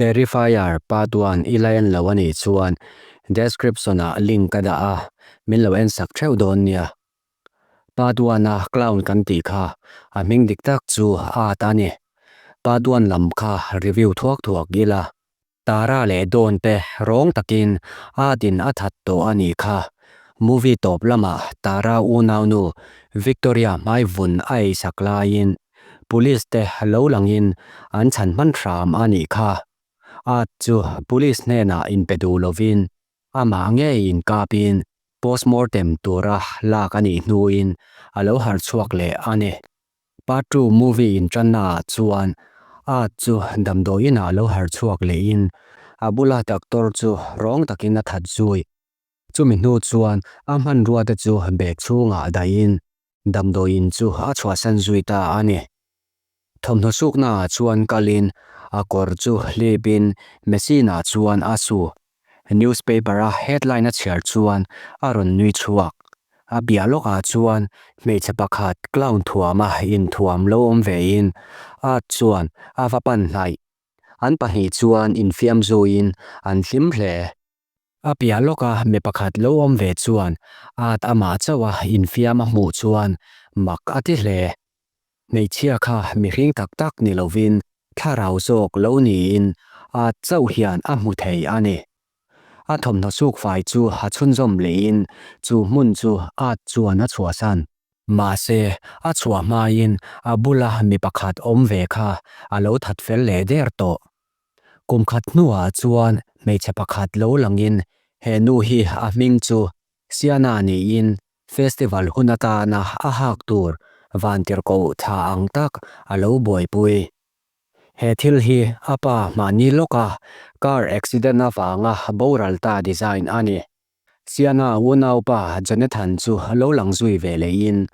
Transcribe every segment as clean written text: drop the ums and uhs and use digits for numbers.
Terrifier part one i la en lo a nih chuan description ah link ka dah a, min lo en sak theuh dawn nia. Part one a clown kan tih kha a hming dik tak chu Art a ni. Part one lam kha review thuak thuak ila. Tara leh Dawn te rawng takin Art in a that tawh a nih kha. Movie tawp lamah Tara unaunu Victoria hmai vun a eisak laiin Police te lo langin an chhan hman hram a nih kha. Art chu police hnenah inpe duh lovin amah ngei inkapin postmortem tura lak a nih hnuin a lo harh chhuak leh a ni. Part two movie intanna ah chuan Art chu damdawiin ah lo harh chhuak lehin a bula doctor chu rawng takin a that zui. Chumi hnu chuan a hmanrua te chu bag chhungah dahin damdawiin chu a chhuahsan zui ta a ni. Thawmhnaw sukna ah chuan kalin a kawr chu hlipin machine ah chuan a su. Newspaper a headline a chhiar chuan a rawn nui chhuak. A piah lawkah chuan hmeichhe pakhat clown thuama inthuam lo awm vein Art chuan a va pan hnaih. An pahnih chuan infiam zuiin an hlim hle. A piah lawka mi pakhat lo awm ve chuan at amah chauh a infiam a hmuh chuan mak a ti hle. Hmeichhia kha mihring tak tak ni lovin thlarau zawk lo niin at chauh hian a hmu thei a ni. A thawmhnaw sukfai chu a chhunzawm lehin chu hmun chu at chuan a chhuahsan. Mahse, a chhuah hmain a bula mi pakhat awm ve kha a lo that fel leh der tawh. Kum khat hnuah chuan hmeichhe pakhat lo langin he nu hi a hming chu Siana niin festival hun atana a hak tur vantirhkoh tha ang tak a lo buaipui. He thil hi a pa mahni lawka car accident avanga boral ta design a ni. Siana unaupa Jonathan chu lo lang zui ve lehin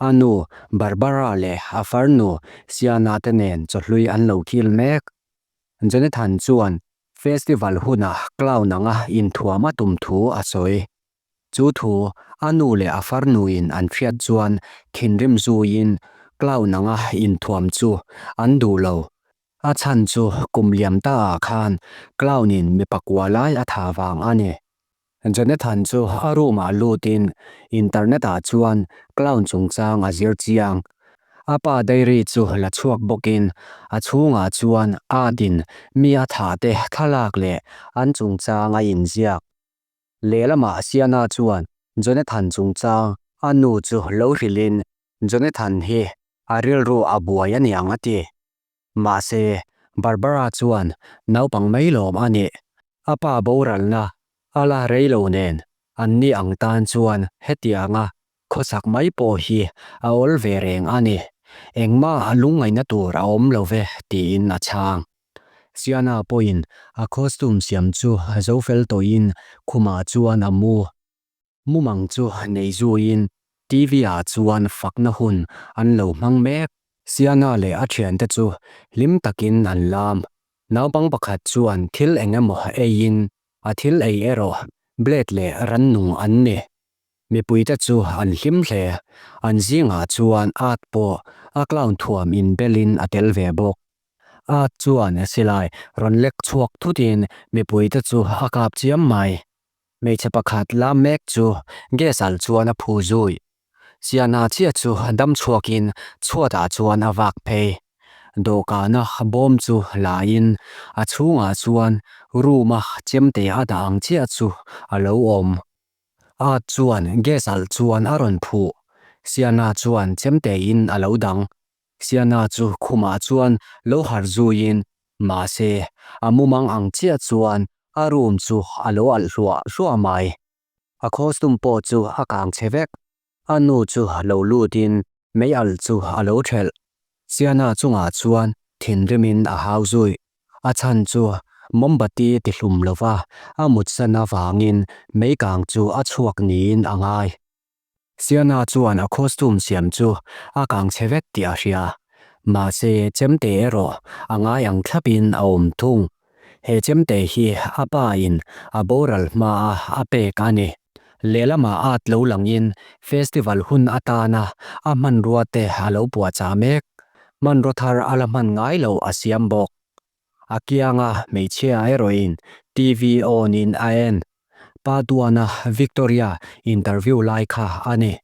a nu Barbara leh a farnu Siana te nen chawhlui an lo kil mek. Jonathan chuan festival hunah clown anga inthuam a tum thu a sawi. Chu thu a nu leh a farnuin an hriat chuan thinrim zuiin clown anga inthuam chu an duh lo. A chhan chu kum liam ta ah khan clown in mipa kua lai a tha vang a ni. Jonathan chu a room ah lutin internet ah chuan clown chungchang a zir chiang. A pa diary chu la chhuak bawkin a chhungah chuan art in mi a thah te thlalak leh an chungchang a inziak. Lehlamah Sienna chuan Jonathan chungchang a nu chu lo hrilhin Jonathan hi a rilru a buai a niang a ti. Mahse, Barbara chuan naupang mai lawm a nih. A pa boralna a la rei lo nen an ni ang tan chuan hetianga khawsak mai pawh hi a awl ve reng a ni. Engmah lungngaihna tur a awm lo ve tiin a chhang. Siana pawhin a costume siam chu a zo fel tawhin khumah chuan a mu. Mumang chu nei zuiin TV ah chuan fakna hun an lo hmang mek. Siana leh a thiante chu hlim takin an lam. Naupang pakhat chuan thil eng emaw eiin a thil ei erawh blade leh rannung an ni. Mipuite chu an hlim hle. An zingah chuan Art pawh a clown thuam inbelin a tel ve bawk. Art chuan silai rawn lek chhuak thutin mipuite chu a kap chiam mai. Hmeichhe pakhat la mek chu gas al chuan a phu zui. Siana chiah chu dam chhuakin chhuatah chuan a vak phei. Dawhkana bawm chu laiin a chhungah chuan room a chemte a dah ang chiah chu a lo awm. Art chuan gas al chuan a rawn phuh. Siana chuan chemtein a lo dang. Siana chu khumah chuan lo harh zuiin mahse a mumang ang chiah chuan a room chu a lo alh hluah hluah mai. A costume pawh chu a kang chhe vek. A nu chu lo lutin mei alh chu a lo thelh. Siana chungah chuan thinrimin a hau zui. A chhan chu mombati tihlum lova a mutsan avangin mei kang chu a chhuak niin a ngai. Siana chuan a costume siam chu a kang chhe vek tih a hria. Mahse, chemte erawh a ngai ang thlapin a awm thung. He chemte hi a pa in a boral hma a a pek a ni. Lehlamah at lo langin festival hun atana a hmanrua te a lo puahchah mek. Hmanraw thar a la hman ngai lo a siam bawk. A kianga hmeichhia erawhin TV on in a en. Pa Duana Victoria interview lai kha a ni.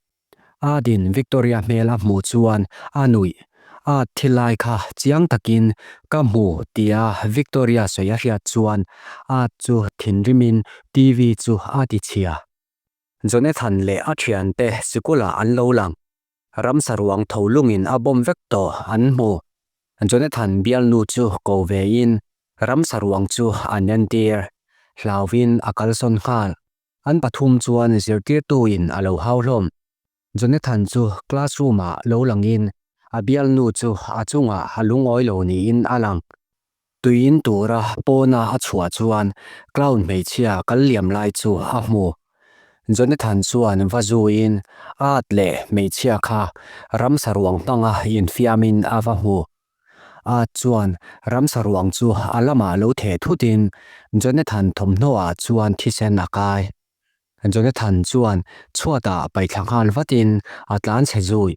Adin Victoria hmel a hmuh chuan a nuih. Ad thil lai kha chiang takin ka hmu tia Victoria sawi a hriat chuan Ad chu thinrimin TV chu a ti chhia. Jonathan leh a thiante sikulah an lo lang. Ramsa ruang tho lungin a bawm vek tawh an hmu. Jonathan bialnu chu ko vein ramsa ruang chu an entir. Hlauvin a kalsawn nghal. An pathum chuan zirtirtuin a lo hau hlawm. Jonathan chu classroom ah lo langin a bialnu chu a chungah a lungawi lo niin a lang. Tuiin tura pawna a chhuah chuan clown hmeichhia kal liam lai chu a hmu. Jonathan chuan va zuiin at leh hmeichhia kha ramsa ruang hmanga infiamin a va hmu. At chuan ramsa ruang chu a lamah lo theh thutin Jonathan thawmhnaw ah chuan thisen a kai. Jonathan chuan chhuatah paihthla nghal vatin a tlan chhe zui.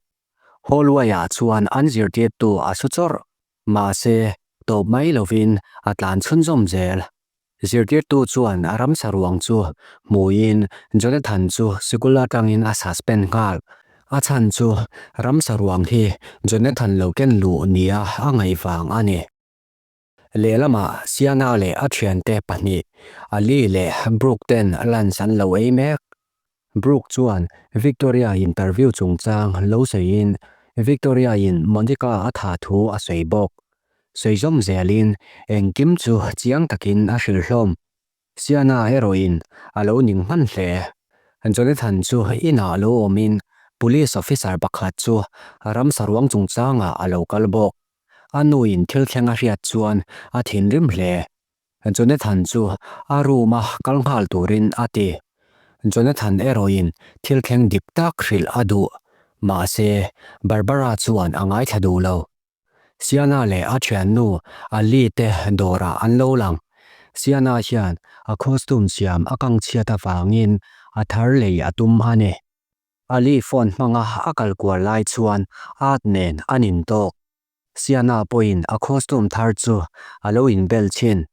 Hallway ah chuan an zirtirtu a su chawrh. Mahse, tawp mai lovin a tlan chhunzawm zel. Zirtirtu chuan a ramsa ruang chu hmuiin Jonathan chu sikul atangin a suspend nghal. A chhan chu ramsa ruang hi Jonathan lo ken luh nia a ngaih vang a ni. Lehlamah Siana leh a thiante pahnih Ali leh Brooke ten lunch an lo ei mek. Brooke chuan Victoria interview chungchang lo sawiin Victoria in Monica a thah thu a sawi bawk. Sawi zawm zelin engkim chu chiang takin a hrilh hlawm. Siana erawhin a lo ning hman hle. Jonathan chu inah lo awmin police officer pakhat chu ramsa ruang chungchangah a lo kal bawk. A nuin thil thleng a hriat chuan a thinrim hle. Jonathan chu a room a kal nghal turin a ti. Jonathan erawhin thil thleng dik tak hrilh a duh. Mahse, Barbara chuan a ngaithla duh lo. Siana leh a thiannu Ali te dawrah an lo lang. Siana hian a costume siam a kang chhiat avangin a thar lei a tum a ni. Ali phone hmanga a kal kual lai chuan Art nen an intawk. Siana pawhin a costume thar chu a lo inbel thin.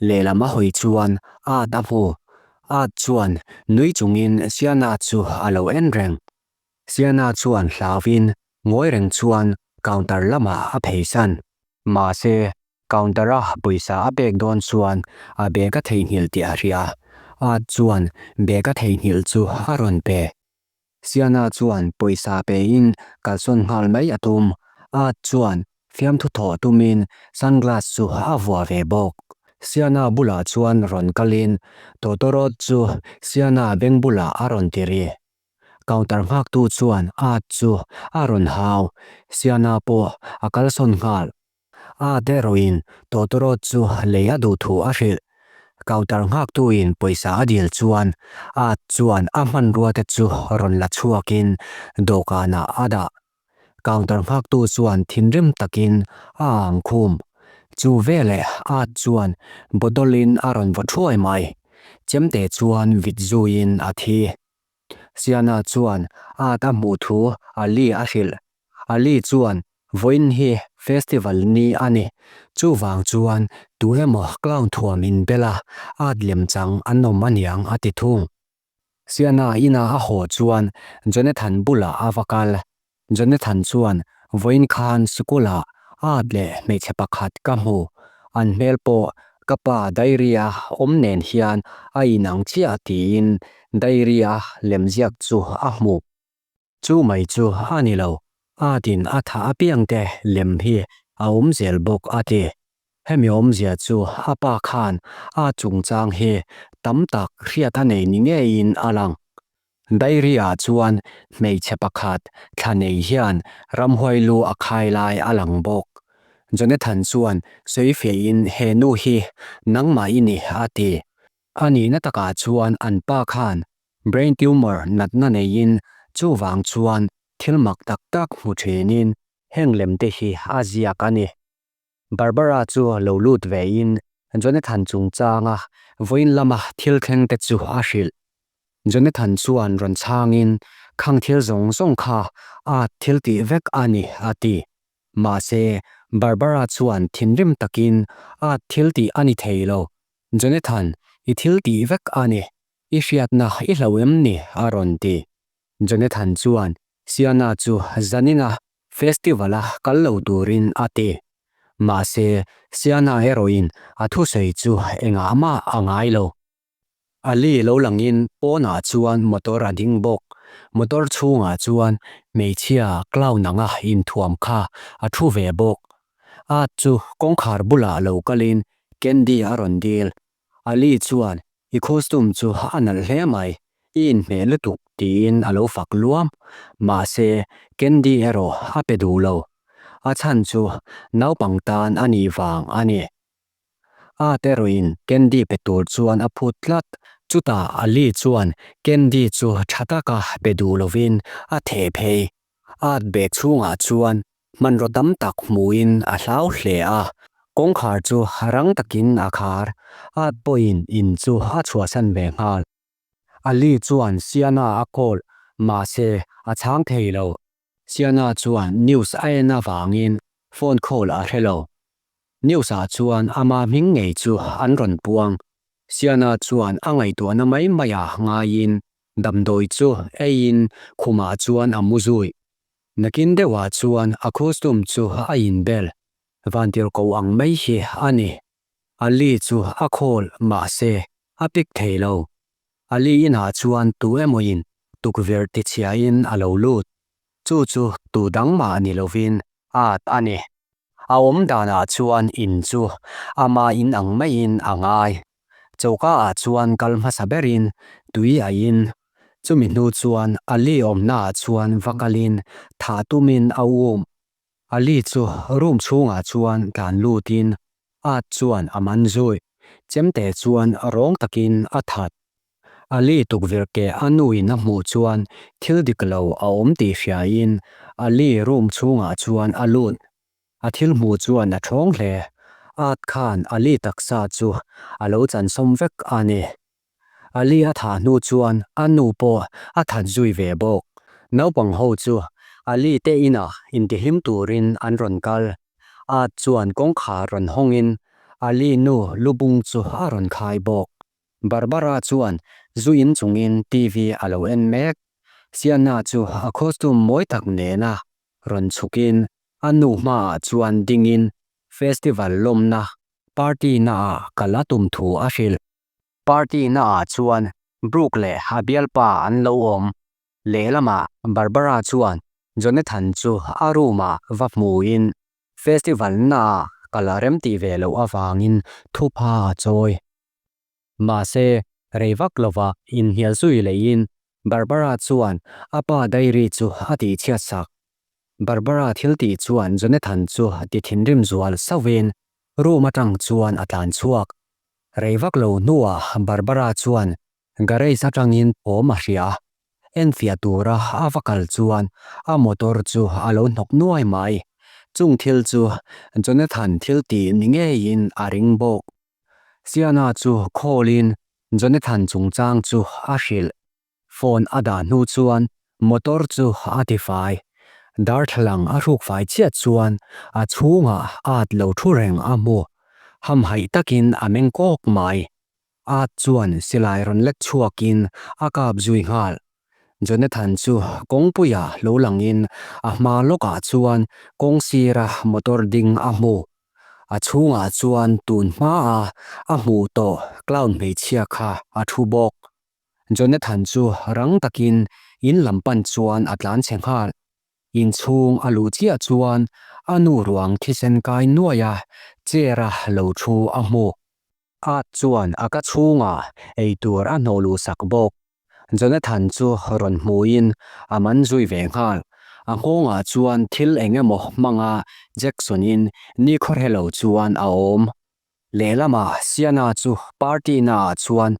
Lehlam a hawi chuan Art a hmu. Art chuan nui chungin Siana chu a lo en reng. Siana chuan hlauhin ngawi reng chuan counter lamah a pheisan. Mahse, counter a pawisa a pek dawn chuan a bag a theihnghilh tih a hria. Art chuan bag a theihnghilh chu a rawn pe. Siana chuan pawisa pein kalsawn nghal mai a tum. Art chuan fiamthu thawh tumin sunglass chu a vuah ve bawk. Siana bulah chuan rawn kalin tawtawrawt chu Siana beng bulah a rawn ti ri. Counter nghaktu chuan Art chu a rawn hau. Siana pawh a kalsawn nghal. A derawhin tawtawrawt chu lei a duh thu a hrilh. Counter nghaktuin pawisa a dil chuan a chuan a hmanrua te chu rawn la chhuakin dawhkanah a dah. Counter nghaktu chuan thinrim takin a ang khum. Chu veleh a chuan bottle-in a rawn vaw thuai mai. Chemte chuan vit zuiin a thi. Siana chuan at a hmuh thu Ali a hrilh. Ali chuan Vawiin hi festival ni a ni. Chuvang chuan tu emaw clown thuam inbel a, at lem chang an awm aniang a ti thung. Siana ina a haw chuan Jonathan bulah a va kal. Jonathan chuan vawiin khan sikulah at leh hmeichhe pakhat ka hmu. An hmel pawh ka pa diary-a awm nen hian a inang chiah tiin diary-a lemziak chu a hmu. Chu mai chu a ni lo, atin a thah apiangte lem hi a awm zel bawk a ti. Hemi awmzia chu a pa khan a chungchang hi tam tak hriat a nei ni ngeiin a lang. Diary-ah chuan hmeichhe pakhat thla nei hian ramhuai lu a khai lai a lang bawk. Jonathan chuan sawi fiahin he nu hi nangmah i ni a ti. A nihna takah chuan an pa khan Brain tumor natna neiin chuvang chuan thil mak tak tak hmu thinin heng lem te hi a ziak a ni. Barbara chu lo lut vein Jonathan chungchanga vawiin lama thil thleng te chu a hrilh. Jonathan chuan rawn chhangin khang thil zawng zawng kha a thil tih vek a ni a ti. Mahse, Barbara chuan thinrim takin, Aa thil tih a ni thei lo. Jonathan, i thil tih vek a ni. I hriatna i hlo em ni? a rawn ti. Jonathan chuan Siana chu zanina festival-a kal lo turin a ti. Mahse, Siana erawhin a thusawi chu engah mah a ngai lo. Ali lo langin pawnah chuan motor a ding bawk. Motor chhungah chuan hmeichhia clown anga inthuam kha a thu ve bawk. At chu kawngkhar bulah lo kalin candy a rawn dil. Ali chuan, I costume chu a nalh hle mai, i inhmeh lutuk tiin a lo fak luam. Mahse, candy erawh a pe duh lo. A chhan chu naupang tan a nih vang a ni. A terawhin candy pe tur chuan a phut tlat. Chutah Ali chuan candy chu tha taka pe duh lovin a theh phei. At bag chhungah chuan hmanraw tam tak hmuhin a hlau hle a. Kawngkhar chu rang takin a khar. At pawhin in chu a chhuahsan ve nghal. Ali chuan Siana a call, mahse a chhang thei lo. Siana chuan news a en avangin phone call a hre lo. News ah chuan ama hming ngei chu an rawn puang. Siana chuan a ngaihtuahna mai mai ah ngaiin damdawi chu eiin khumah chuan a mu zui. Nakin deuhah chuan a costume chu a inbel vantirhkoh ang mai hi a ni. Ali chu a call mahse a pick thei lo. Ali inah chuan tu emawin tukverh tichhiain a lo lut. Chu chu tu dang mah ni lovin at a ni. A awm danah chuan in chu ama in ang maiin a ngai. Choka ah chuan kal hmasa berin tui a in. Chumi hnu chuan Ali awmnaah chuan va kalin thah tumin a um. Ali chu room chhungah chuan tlan lutin at chuan a man zui. Chemte chuan rawng takin a that. Ali tukverh ke a nuin a hmuh chuan thil dik lo a awm tih hriain Ali room chhungah chuan a lut. A thil hmuh chuan a thawng hle. At khan Ali taksa chu a lo chansawm vek a ni. Ali a thah hnu chuan a nu pawh a that zui ve bawk. Naupang ho chu Ali te inah intihlim turin an rawn kal. At chuan kawngkhar rawn hawngin Ali nu lubung chu a rawn khai bawk. Barbara chuan zu in chungin TV a lo en mek. Sienna chu a costume mawi tak nena rawn chhukin a nu hmaah chuan dingin festival lawmna party naah kal a tum thu a hrilh. Party naah chuan Brooke leh a bialpa an lo awm. Lehlamah Barbara chuan Jonathan chu a room ah va hmuin Festival naah kal a rem tih ve loh avangin thupha a chawi. Mahse, rei vak lova inhnial zui leiin Barbara chuan a pa diary chu a tihchhiat sak. Barbara thil tih chuan Jonathan chu ti thinrim zual sauhin room atang chuan a tlan chhuak. Rei vak lo hnuah Barbara chuan Garage atangin thawm a hria. Enfiah tura a va kal chuan a motor chu a lo hnawk nuai mai. Chung thil chu Jonathan thil tih ni ngeiin a ring bawk. Siana chu call-in Jonathan chungchang chu a hrilh. Phone a dah hnu chuan motor chu a tifai. Darthlalang a hruk fai chiah chuan a chhungah at lo thu reng a hmu. Hamhaih takin a meng kawk mai. At chuan silai rawn lek chhuakin a kap zui nghal. Jonathan chu kawngpuia lo langin a hma lawkah chuan kawng sira motor ding a hmu. A chhungah chuan tun hmaa a hmuh tawh clown hmeichhia kha a thu bawk. Jonathan chu rang takin in lam pan chuan a tlan chhe nghal. Inchhung a luh chiah chuan a nu ruang thisen kai nuaia chair a lo thu a hmu. At chuan a ka chhungah ei tur a hnawh luh sak bawk. Jonathan chu rawn hmuin a man zui ve nghal. A nghawngah chuan thil eng emaw hmanga Jackson-in nikhaw hre lo chuan a awm. Lehlamah Sienna chu party naah chuan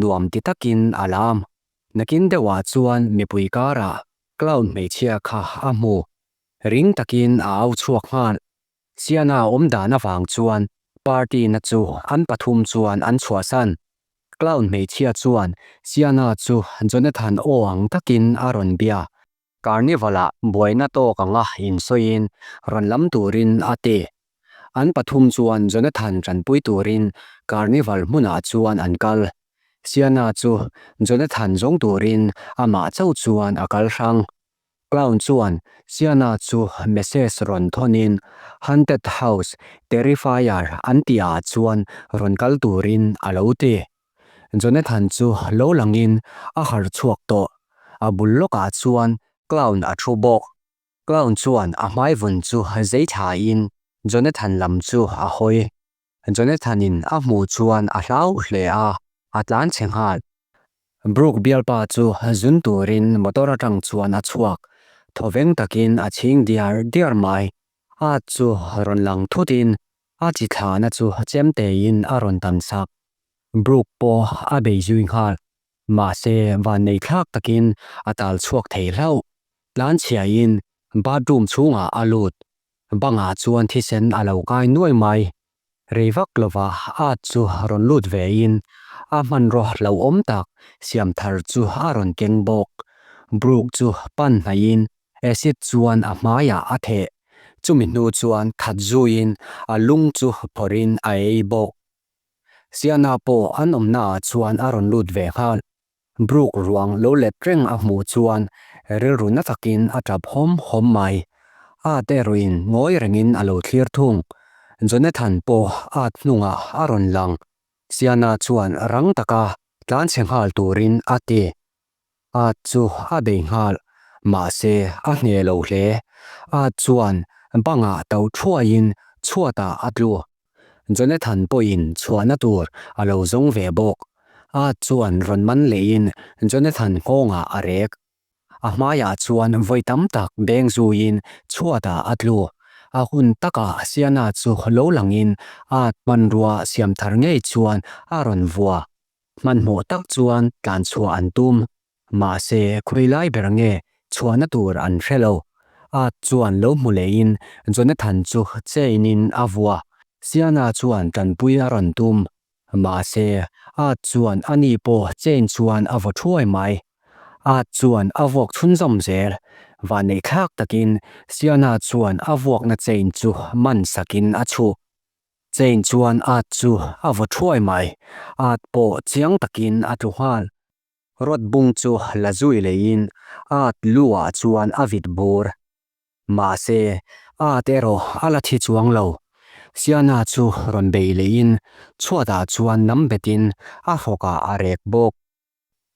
nuam ti takin a lam. Nakin deuhah chuan mipui karah clown hmeichhia kha a hmu. Ring takin a au chhuak nghal. Sienna awm dan avang chuan party na chu an pathum chuan an chhuahsan. Clown hmeichhia chuan Sienna chu Jonathan aw ang takin a rawn bia. Carnival ah buaina tawk anga insawiin rawn lam turin a ti. An pathum chuan Jonathan tanpui turin carnival hmunah chuan an kal. Sienna chu Jonathan zawng turin amah chauh chuan a kal hrang. Clown chuan Sienna chu message rawn thawnin Haunted House Terrifier an tihah chuan rawn kal turin a lo ti. Jonathan chu lo langin a harh chhuak tawh. A bul lawkah chuan Clown a thu bawk. Clown chuan a hmai vun chu zei thlain Jonathan lam chu a hawi. Jonathan in a hmuh chuan a hlau hle a, a tlan chhe nghal. Brooke bialpa chu zun turin motor atang chuan a chhuak. Thawveng takin a chhing diar diar mai. A chu rawn lang thutin a chi thlahna chu chemtein a rawn tan sak. Brooke pawh a bei zui nghal. Mahse vannei thlak takin a tal chhuak thei hlauh. Tlan chhiain bathroom chhungah a lut. Bangah chuan thisen a lo kai nuai mai. Rei vak lova a chu rawn lut vein a hmanraw hlauhawm tak siam thar chu a rawn keng bawk. Brooke chu pan hnaihin acid chuan a hmaiah a theh. Chumi hnu chuan that zuiin a lung chu phawrhin a ei bawk. Sienna pawh an awmnaah chuan a rawn lut ve nghal. Brooke ruang lo let reng a hmuh chuan rilru na takin a tap hawm hawm mai. Art erawhin ngawi rengin a lo thlir thung. Jonathan pawh Art hnungah a rawn lang. Sienna chuan rang taka tlanchhe nghal turin a ti. Art chu a bei nghal, mahse a hneh lo hle. Art chuan bangah to thuaiin chhuatah a tlu. Jonathan pawhin chhuahna tur a lo zawng ve bawk. Art chuan rawn man lehin Jonathan nghawngah a rek. A hmaiah chuan vawi tam tak beng zuiin chhuatah a tlu. A hun takah Sienna chu lo langin Art hmanrua siam thar ngei chuan a rawn vua. Hmanhmawh tak chuan tlan chhuah an tum. Mahse, khawi lai ber nge chhuahna tur an hre lo. Art chuan lo hmu lehin Jonathan chu chain in a vua. Sienna chuan tanpui a rawn tum. Mahse, Art chuan a ni pawh chain chuan a vaw thuai mai. Art chuan a vuak chhunzawm zel. Vanneih thlak takin Sienna chuan a vuakna chain chu man sakin a chhuh. Chain chuan Art chu a vaw thuai mai. Art pawh chiang takin a tlu nghal. Rod bung chu la zui leiin Art lu-ah chuan a vit bur. Mahse, Art erawh a la thi chuang lo. Sienna chu rawn bei leiin chhuatah chuan nam betin a hrawkah a rek bawk.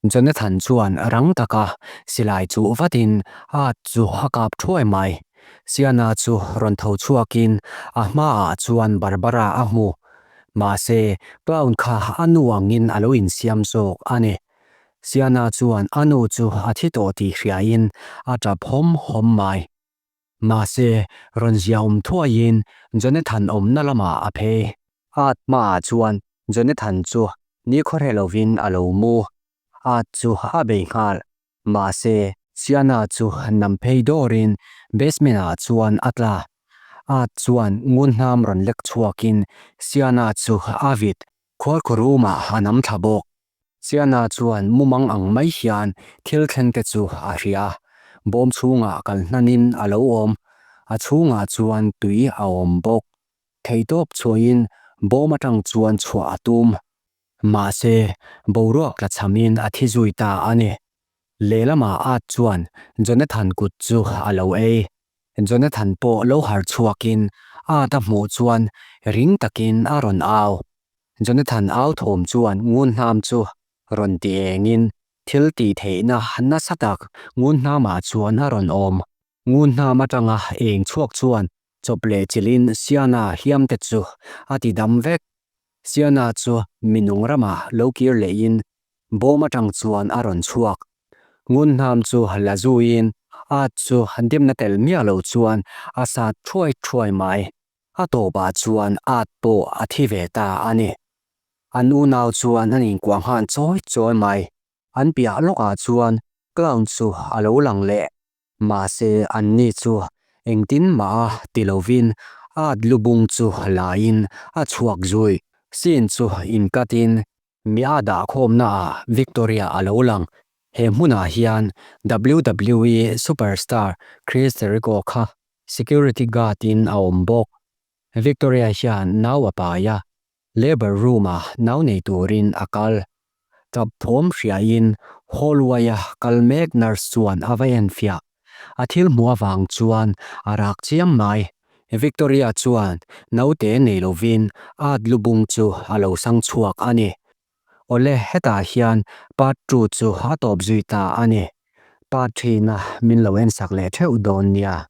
Jonathan chuan rang taka silai chuh vatin Art chu a kap thuai mai. Sienna chu rawn tho chhuakin a hmaah chuan Barbara a hmu. Mahse, clown kha a nu angin a lo insiam zawk a ni. Sienna chuan a nu chu a thi tawh tih hriain a tap hawm hawm mai. Mahse, rawn ziaawm thuaiin Jonathan awmna lamah a phei. Art hmaah chuan Jonathan chu nikhawhre lovin a lo mu. Art chu a bei nghal. Mahse, Sienna chu nam phei dawrin basement-ah chuan a tla. Art chuan ngunhnam rawn lek chhuakin Sienna chu a vit. Khualkhaw room-ah a nam thla bawk. Sienna chuan mumang ang mai hian thil thlengte chu a hria. Bawm chhungah kal hnanin a lo awm. A chhungah chuan tui a awm bawk. Theitawp chhuahin bawm atang chuan chhuah a tum. Mahse, boruak tla chhamin a thi zui ta a ni. Lehlamah Art chuan Jonathan kut chu a lo ei. Jonathan pawh lo harh chhuakin Art a hmuh chuan ring takin a rawn au. Jonathan au thawm chuan ngunhnam chu rawn ti engin thil tih theihna nasa tak ngunhnamah chuan a rawn awm. Ngunhnam atanga eng chhuak chuan chawp leh chilhin Sienna hliamte chu a ti dam vek. Sienna chu minung ramah lo kir lehin bawm atang chuan a rawn chhuak. Ngunhnam chu la zuiin Art chu dimna tel miah lo chuan a sat thuai thuai mai. A tawpah chuan Art pawh a thi ve ta a ni. An unau chuan an inkuah nghan chawi chawi mai. An piah lawkah chuan clown chu a lo lang leh. Mahse anni chu engtin mah a ti lovin Art lubung chu laiin a chhuak zui. Scene chu inkatin mi a dahkhawmnaah Victoria a lo lang. He hmunah hian WWE superstar Chris Jericho kha security guard in a awm bawk. Victoria hian nau a pai a, labour room ah nau nei turin a kal. Tap thawm hriain hallway a kal mek nurse chuan a va enfiah. A thil hmuh avang chuan a rak chiam mai. Victoria chuan naute nei lovin at lubung chu a lo sang chhuak a ni. Awle hetah hian part 2 chu a tawp zui ta a ni. Part 3 na min lo ensak leh theuh dawn nia.